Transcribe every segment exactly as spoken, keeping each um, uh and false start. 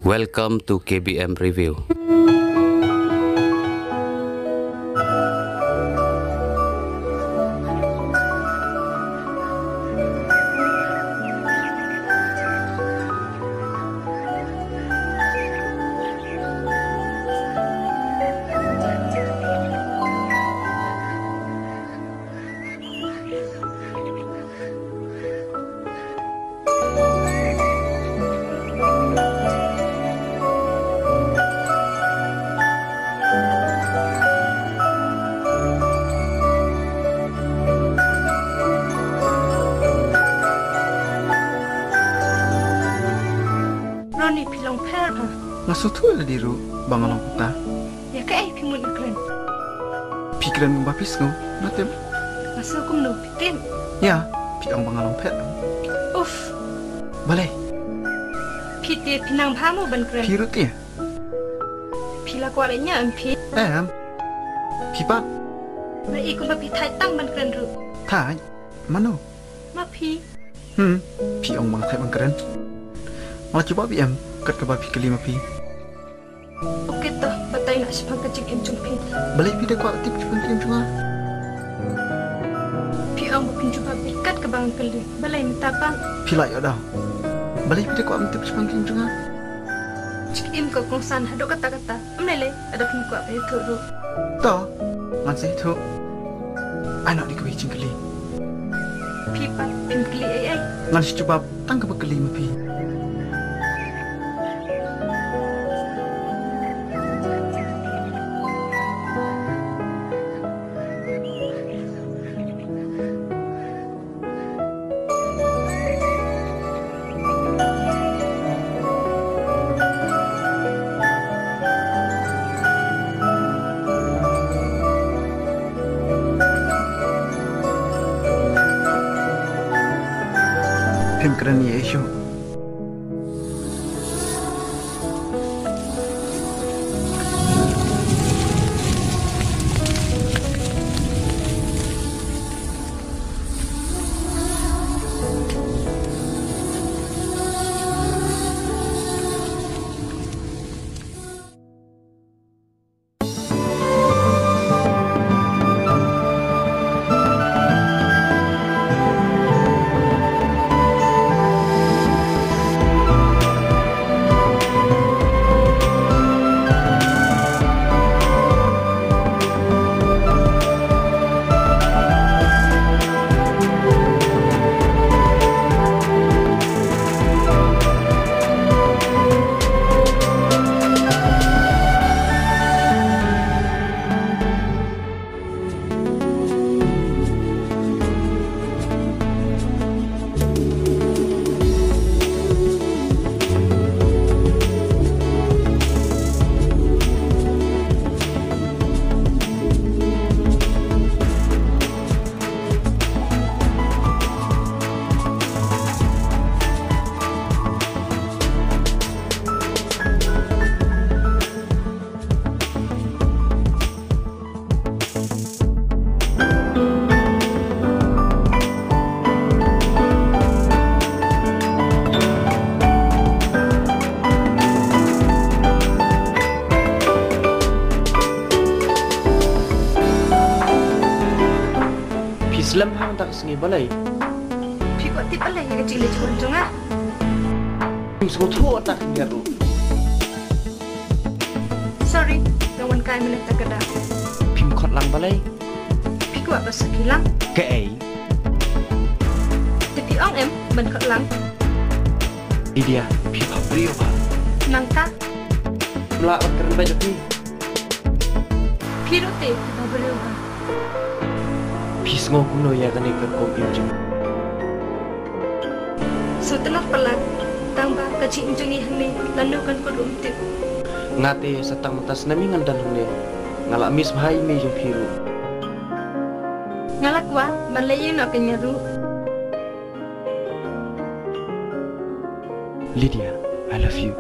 Welcome to K B M Review. Ronnie, phi long pher bha. Nga sngewthuh lade ruh ba nga long kata. Ïa kaei phi mut nga kren? Phi kren kumba phi sngew, nga tip. Nga sngew kumno, phi tip? Ïa, phi ong ba nga long phet. Uff. Balei? Phi te phi nang bha mo ban kren? Phi ruh te. Phi la kwah leit ñiew em phi? Em. Phi pat? Nga i kumba phi thait tang ban kren ruh. Thait? Mano? Ma phi. Hmm, phi ong ba nga thait ban kren. Nga la jubab em, kat kaba phi kylli ma phi. Ok to, batai noh shaphang ka jingim jong phi. Balei phi da kwah tip shaphang ka jingim jong nga? Phi ong ba phin jubab kat kaba nga kylli. Balei mynta pat? Phi la ïoh daw. Balei phi da kwah tip shaphang ka jingim jong nga? Jingim ka kongsan haduh katta katta. Ym lei lei, lada phin kwah phin ïathuh ruh. To, ngan sa ïathuh. Ai noh da kawei jingkylli. Phi pat phin kylli ei ei? Ngan sa jubab tang kaba kylli ma phi. Phim kren ïa i shuh. Phi slem ha kata ka sngi balei? Phi kwah tip balei ïa ka jingleh jingwan jong nga? Phim sngewthuh ïa kata ka jingleh ruh. Sorry, nga wan kai mynne ta ka daw. Phim khot lang balei? Phi kwah ba sakhi lang? Kaei? Te phi ong em ban khot lang? Lydia, phi bhabriew bha. Nangta? Phim lah ban kren beit ïa phi. Phi ruh te phi bhabriew bha. Phi sngew kumno ïa kane ka rukom im jong ngi? Sngewtynnat palat, tang ba ka jingim jong ngi hangne lano kan kut um tip. Nga te sa tang mynta snem ngan don hangne. Nga la miss bha ïa i mei jong phi ruh. Nga la kwah ban leit ïing noh kein nga ruh. Lydia, I love you.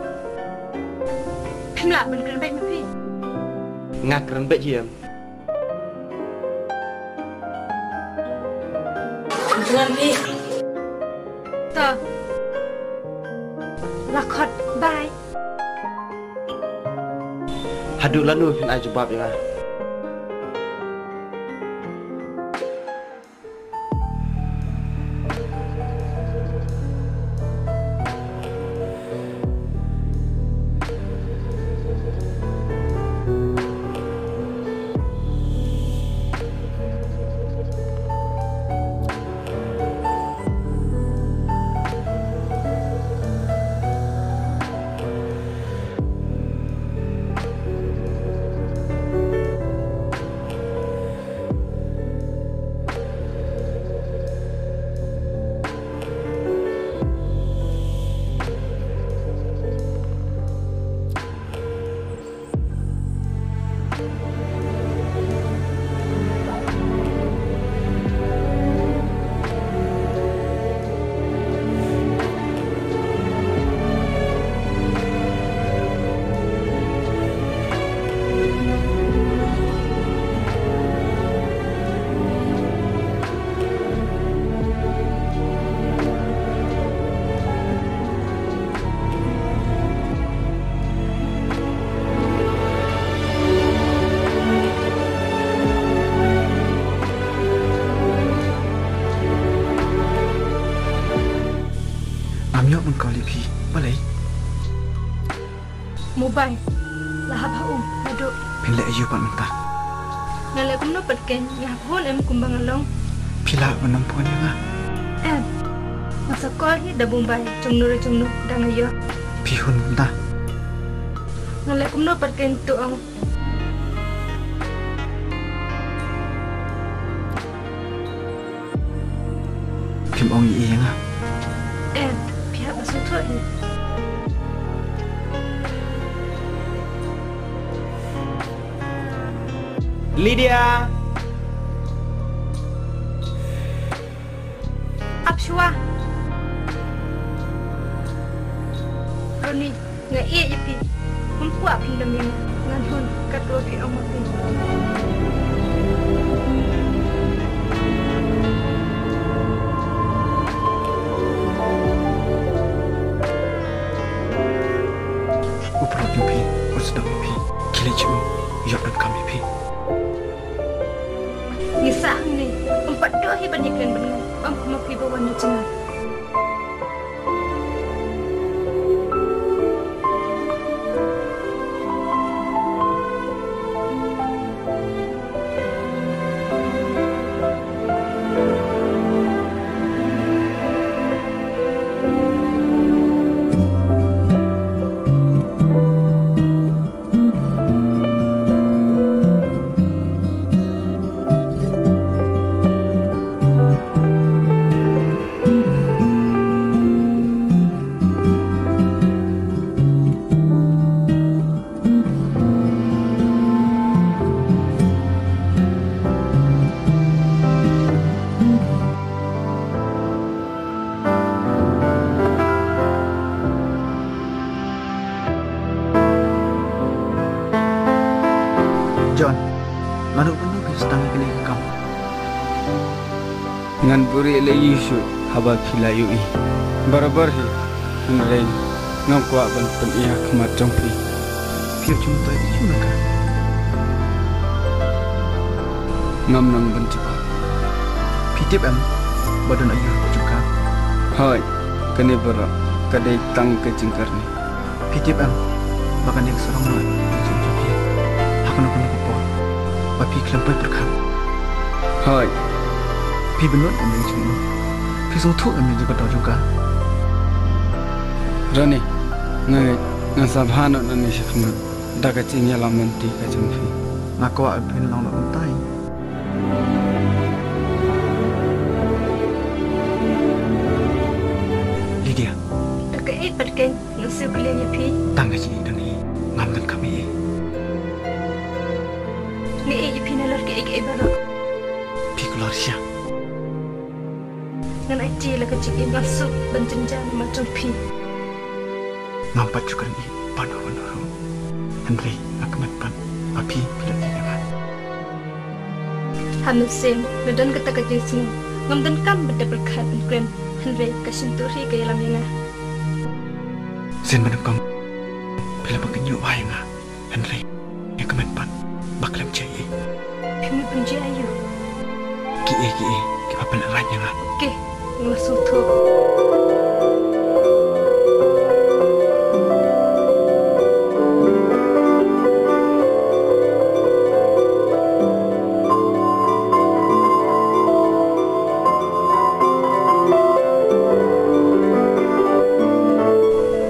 Phim lah ban kren beit ma phi? Nga kren beit ïa em. Tuan phi. To. La khot, bye. Haduh lano phin ai jubab ïa nga? Ngam ïoh ban kawlih phi. Balei? Mobile la hap ha u naduh. Phin leh aïu pat mynta? Nga leh kumno pat keiñ, nga hap hun em kumba nga long. Phi lah ban ym phone ïa nga? Em. Nga sa call hi da Mumbai, jongno re jongno da nga ïoh. Phi hun mynta? Nga leh kumno pat keiñ to ong. Phim ong ei ei ïa nga? Em, phi hap ban sngewthuh hi. Lydia! Ap shuwa. Ronnie. Nga ïeit ïa phi. Ngam kwah phin dam ïa nga. Ngan hun katba phi ong ma phi. U paralok jong phi, u sdang jong phi, khie leit sha u, ïoh donkam ïa phi. Ngi sah hangne, ym pat duh hi ban ïakren bad nga, ym kumba phi ba wan na jngai. John, lano lano phi sdang ïa kane ka kam? Ngan buhrieh leh aïu shuh haba phi la ïohi. Barabor hi, hynrei ngam kwah ban pyni ha khmat jong phi. Phi ïoh jingmyntoi aïu na ka? Ngam nang ban jubab. Phi tip em ba don aïu ha ka jong ka? Hooid, kane baroh ka dei tang ka jingkarni. Phi tip em ba kane ka sarong noh ka jong phi ha kano kano ka por ba phi khlem poi pyrkhat? Hooid. Phi bynnud em ïa ka jingim? Phi sngewthuh em ïa ka daw jong ka? Ronnie, nga ngeit ngan sa bha noh nangne shakhmat da ka jingïalam lynti ka jong phi. Nga kwah ba phin long noh kumtai. Lydia. Da kaei pat keiñ ngan siew kylliang ïa phi? Tang ka jingïeit dang hi, ngam donkam ei ei. Nga ïeit ïa phi nalor kaei kaei baroh. Phi kular sha. Ngan aiti la ka jingim, nga suk ban jynjar namar jong phi. Ngam pat ju kren ei ei bad uno uno ruh. Hynrei nga kmen pat ba phi, phi la ïeit ïa nga. Ha mynsiem la don kata ka jingsngew, ngam donkam ban da pyrkhat ban kren, hynrei ka shyntur hi ka ïalam ïa nga. Sien ba nyngkong phi la pynkhynñiuh bha ïa nga, hynrei Ïa ka met pat ba khlem jia ei. Phim mut ban jia aïu? Ki ei ki ei kiba pynlehrain ïa nga. Ke, nga la sngewthuh.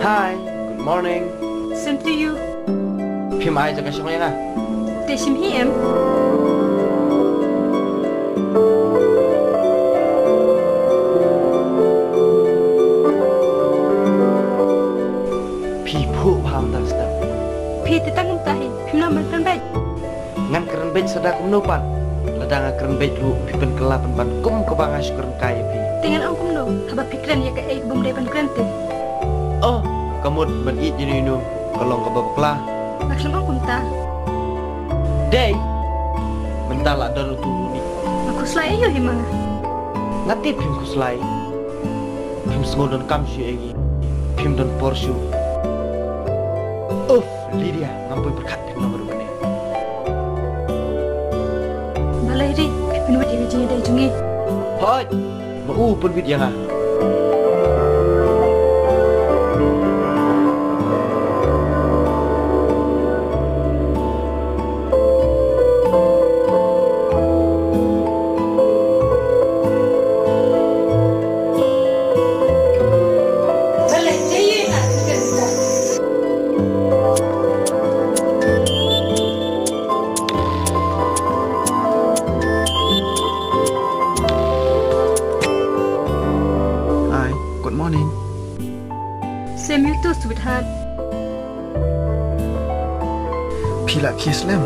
Hi, good morning. Same to you. Phim ai jaka shong ïa nga? Te shim hi em? Phi phuh bha mynta step. Phi te tang mynta hi, phim lah ban kren beit. Ngan kren beit sa da kumno pat? Lada nga kren beit ruh phi pynkylla pynban kum kaba nga shu kren kai ïa phi. Te ngan ong kumno haba phi kren ïa kaei kaba ym dei ban kren te? Oh, ka mut ban ïeit ïa ino ino ka long kaba bakla. Nga khlem ong kumta. Dei mynta la don utu u ni. Nga khuslai aïu hi ma nga? Nga tip phim khuslai. Phim sngew donkam shuh ïa ngi. Phim don por shuh. Uff, Lydia, ngam poi pyrkhat phim long ruh kane. Balei ri, phi pynwit ïa ka jingïadei jong ngi? Hooid, ma u pynwit ïa nga. Hi, good morning. Same you too, sweetheart. Phi lah kiss lem.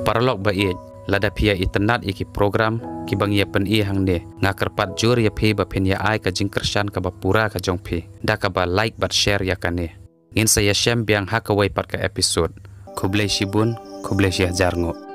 Paralok ba ïeit, lada phi ïa itynnad ïa ki program kiba ngi ïa pyni hangne, nga kyrpad jur ïa phi ba phin ïa ai ka jingkyrshan kaba pura ka jong phi da kaba like bad share ïa kane. Ngin sa ïashem biang ha kawei pat ka episode. Khublei shibun, khublei shihajar nguh.